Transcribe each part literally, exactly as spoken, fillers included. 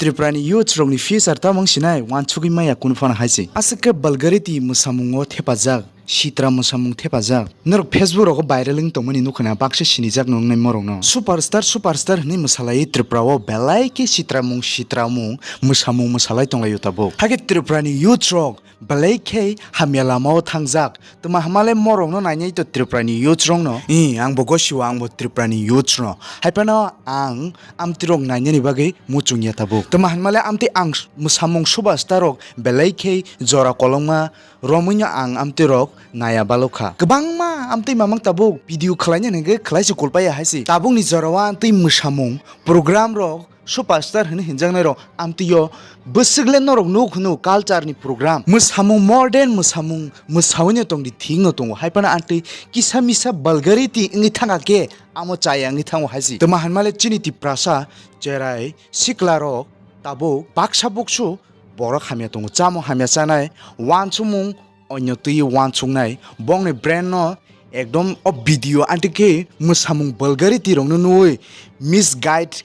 Tripura ni youth rok ni future tamo wng sinai, wansugwi maya kunu phano hai se. Aswk khe vulgarity mwsamung o thepajak, sitra mwsamung thepajak. Norok Facebook rogo viral wng tongmani nukha na, baksa sinijak no wngnai morok no. Superstar, superstar hwnwi mwsalai Tripura o belai khe sitramung, sitramung, mwsamung mwsalai tonglaio tabuk. Hakhe Tripura ni youth rok belai khe hamya lama o thangjak. Tma hwnmale morok no nainai to Tripura ni youth rok no. Ih, ang bo gosio, ang bo Tripura ni youth no. Hai phano ang amtwi rok nainani bagwi muchung ya tabuk. Tma hwnmale amtwi ang mwsamung superstar rok belai khe jora kolokma romwi no ang amtwi rok naya balokha. Kwbangma amtwi mamang tabuk video khwlainani hwnkhe khwlai se kulpaya hai se. Tabuk ni jora o amtwi mwsamung program rok superstar hwnwi hinjaknai rok amtwi o bwswk le norok nuk hwno culture ni program. Mwsamung, modern mwsamung mwsawi no tongdi thik no tongo. Hai phano amtwi kisa misa vulgarity wngwi thangkha khe amo chaya wngwi thango hai se. Tma hwnmale chini Tiprasa cherai sikla rok tabuk baksa buksu borok hamya tongo, chamung hamya chanai, wansukmung onyo twi wansuknai, bongni brain no ekdom o video anti khe mwsamung vulgarity rok no nugwi misguide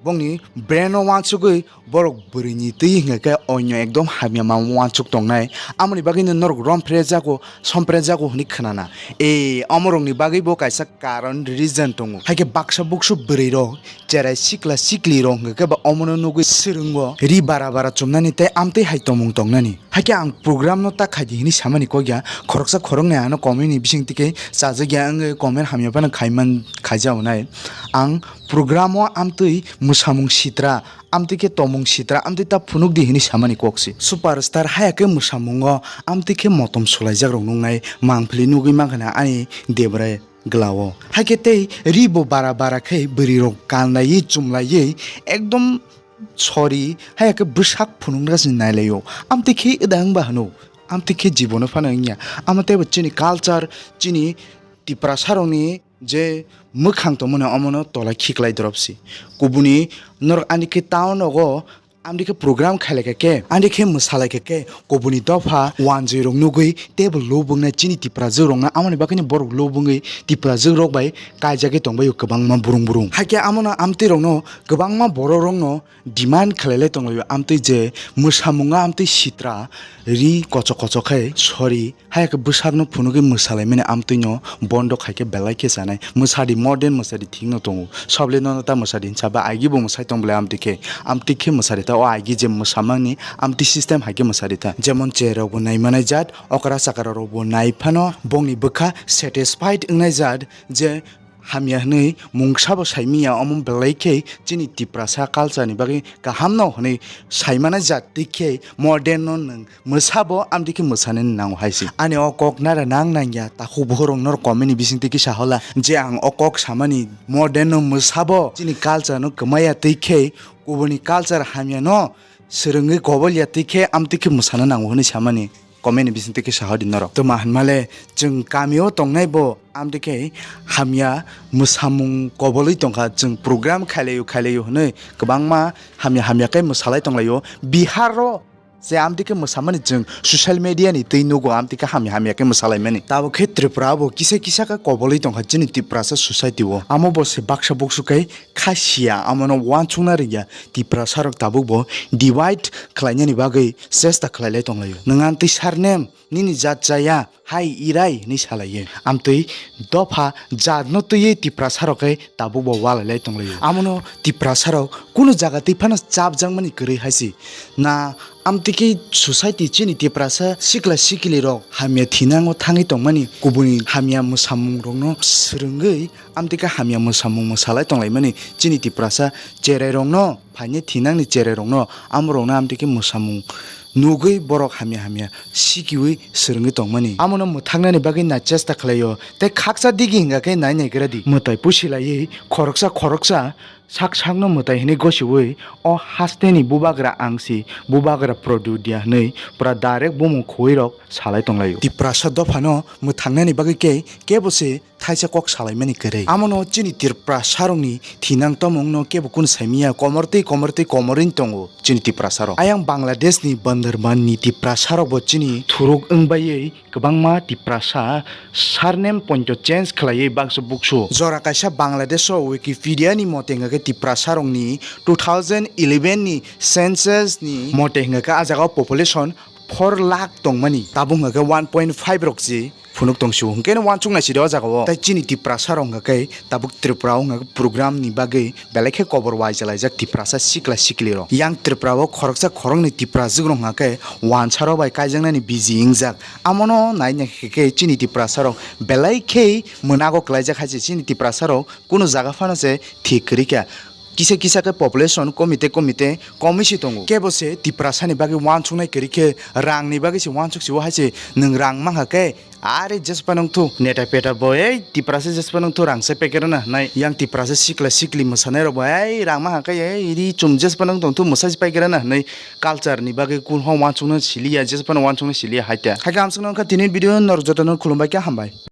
bongni brain no wansugwi borok bwrwi ni twi hwnga khe onyo ekdom hamya ma wansuk tongnai, amoni bagwi no norok romphre jago, sompre jago hwnwi khwnana. E, omorokni bagwi bo kaisa karon reason tongo. Hai khe baksa buksu bwrwi rok, cherai sikla sikli rok hwnga khe ba omono nugwi swrwngo ri bara bara chumnani tei amtwi hai tongmung tongnani. Hai khe ang program no ta khaidi hwnwi samani kok ya, khoroksa khoroknwi ano comment ni bising twi khe chajak ya wngwi comment hamya phano khaiman khaijao nai. Ang program o amtwi mwsamung sitra, amtwi khe tongmung sitra, amtwi ta phunuk di hwnwi samani kok se. Superstar haya khe mwsamungo amtwi khe motom sulaijak rok nuknai mangpili nugwi mankha na ani debra glao. Hai khe tei ri bo bara bara khe bwrwi rok kanlaiwi chumlaiwi ekdom sorry, haya khe bwsak phunukna se nailaio. Amtwi khe wda wngba hwno, amtwi khe jibono phano wngya. Amo teibo chini culture, chini Tiprasa rokni je mwkhang tongmani omono tola khiklai drop si. Kubuni norok ani khe town rogo amtwi khe program khailai kha khe, ani khe mwsalai kha khe, kubuni dopha wanjwi rok nugwi teibo lobwngnai chini Tiprajwk rokno, amoni bagwino borok lobwngwi Tiprajwk rok bai kaijagwi tongbaio kwbangma burung burung. Hai khe amono amtwi rokno kwbangma borok rokno demand khlailai tonglaio, amtwi je mwsamungo amtwi sitra ri kochok kochok khai sorry. Haya khe bwsakno phunugwi mwsalaimani amtwino bondo khai khe belai khe chanai. Mwsadi, modern mwsadi thikno tongo. Soble nono ta mwsadi hinsa ba aigi bo mwsai tong belai amtwi khe. Amtwi khe mwsadi ta o aigi je mwsamani amtwi system hai khe mwsadi ta. Jemon cherokbo naimanai jat, okra chakra rokbo nai phano bongni bwkha satisfied wngnai jat je hamya hwnwi mungsa bo saimiya, omo belai khe chini Tiprasa culture ni bagwi kaham no hwnwi saimana jat twi khe modern no nwng mwsa bo amtwi khe mwsanani nango hai se. Ani o kok nara nang nangya takhuk bohrok norok comment ni bising twi kisa hola je ang o kok samani modern no mwsa bo chini culture no kwmaya twi khe kubuni culture hamya no swrwngwi kobol ya twi khe amtwi khe mwsana nango hwnwi samani. Comment ni bising twi kisa hodi norok. Tuma hinmale chwng kamio tongnai bo amtwi khe hamya mwsamung kobolwi tongkha, chwng program khailaio khailaio hwnwi kwbangma hamya hamya khe mwsalai tonglaio. Bihar o je amtwi khe mwsamani chwng social media ni twi nugo, amtwi khe hamya hamya khe mwsalaimani. Tabuk khe Tripura bo kisa kisa khe kobolwi tongkha chini Tiprasa society o. Amo bo se baksa buksu khe kha siya, amono wansukna rwya. Tiprasa rok tabuk bo divide khlainani bagwi chesta khlailai tonglaio. Nwng amtwi sar nem, nini jat chaya, hai irai hwnwi salaiyo. Amtwi dopha jatno twiwi Tiprasa rok khe tabuk bo walailai tonglaio. Amono Tiprasa rok kunu jaga twi phano chapjakmani kwrwi hai se. Na amtwi khe society chini Tiprasa sikla sikili rok hamya thinango thangwi tongmani, kubuni hamya mwsamung rokno swrwngwi amtwi khe hamya mwsamung mwsalai tonglaimani chini Tiprasa cherai rokno, phaini thinangni cherai rokno, amorokno amtwi khe mwsamung nugwi borok hamya hamya sikiwi swrwngwi tongmani. Amono mwthaknani bagwi nai chesta khlaio, tei khaksa digi hwnga khe nai naigra di. Mwtai pusi laiwi khoroksa khoroksa sak sakno mwtai hwnwi gosiwi o hasteni bubagra ang si, bubagra Produdia hwnwi pura direct bumung khuwi rok salai tonglaio. Tiprasa dophano mwthaknani bagwi khe kebo se thaisa kok salaimani kwrwi. Amono chini Tiprasarokni thinang tomongno kebo kunu saimiya, komor tei komor tei komorwini tongo chini Tiprasarok. Ayang Bangladeshni Bandarbanni Tiprasarokbo chini thuruk wngbaiwi kwbangma Tiprasa surname pointo change khlaiwi baksa buksu. Jora kaisa Bangladesho Wikipedia ni mote hwnkha khe Tiprasarokni two thousand eleven ni census ni mote hwnkha khe ah jagao population four lakh tongmani, tabuk hwnkha khe one point five rok se phunuk tongsu. Hwnkhe no uansuk naisidi o jagao. Tai chini Tiprasarok hwnkha khe tabuk Tripura o hwnkha khe program ni bagwi belai khe kobor uaijalaijak Tiprasa sikla siklirok. Yang Tripura o khoroksa khoroknwi Tiprajwk rok hwnkha khe uansaro bai kaijaknani biji wngjak. Amono nai naikhe khe chini Tiprasarok belai khe mwnago kwlaijak hai se chini Tiprasarok kunu jaga phano se thik kwrwi kha. Kisa kisa khe population komite komite komwi se tongo. Kebo se Tiprasani bagwi uansuknai kwrwi khe rangni bagwi se uansuk se o hai se nwng rang mankha khe are jespa nung thu neta peta bo ei Tiprasa jespa nung thu rang se paikera na hwnwi yang Tiprasa sikla sikli mwsanai rok bo ei rang mankha khe ei ri chum jespa nung tong thu mwsai se paikera na hwnwi culture ni bagwi kun ho uansukna siliya jespa no uansukna siliya hai ta. Hai khe amsukno wngkha tini video norok jotono khulumbai khe hambai.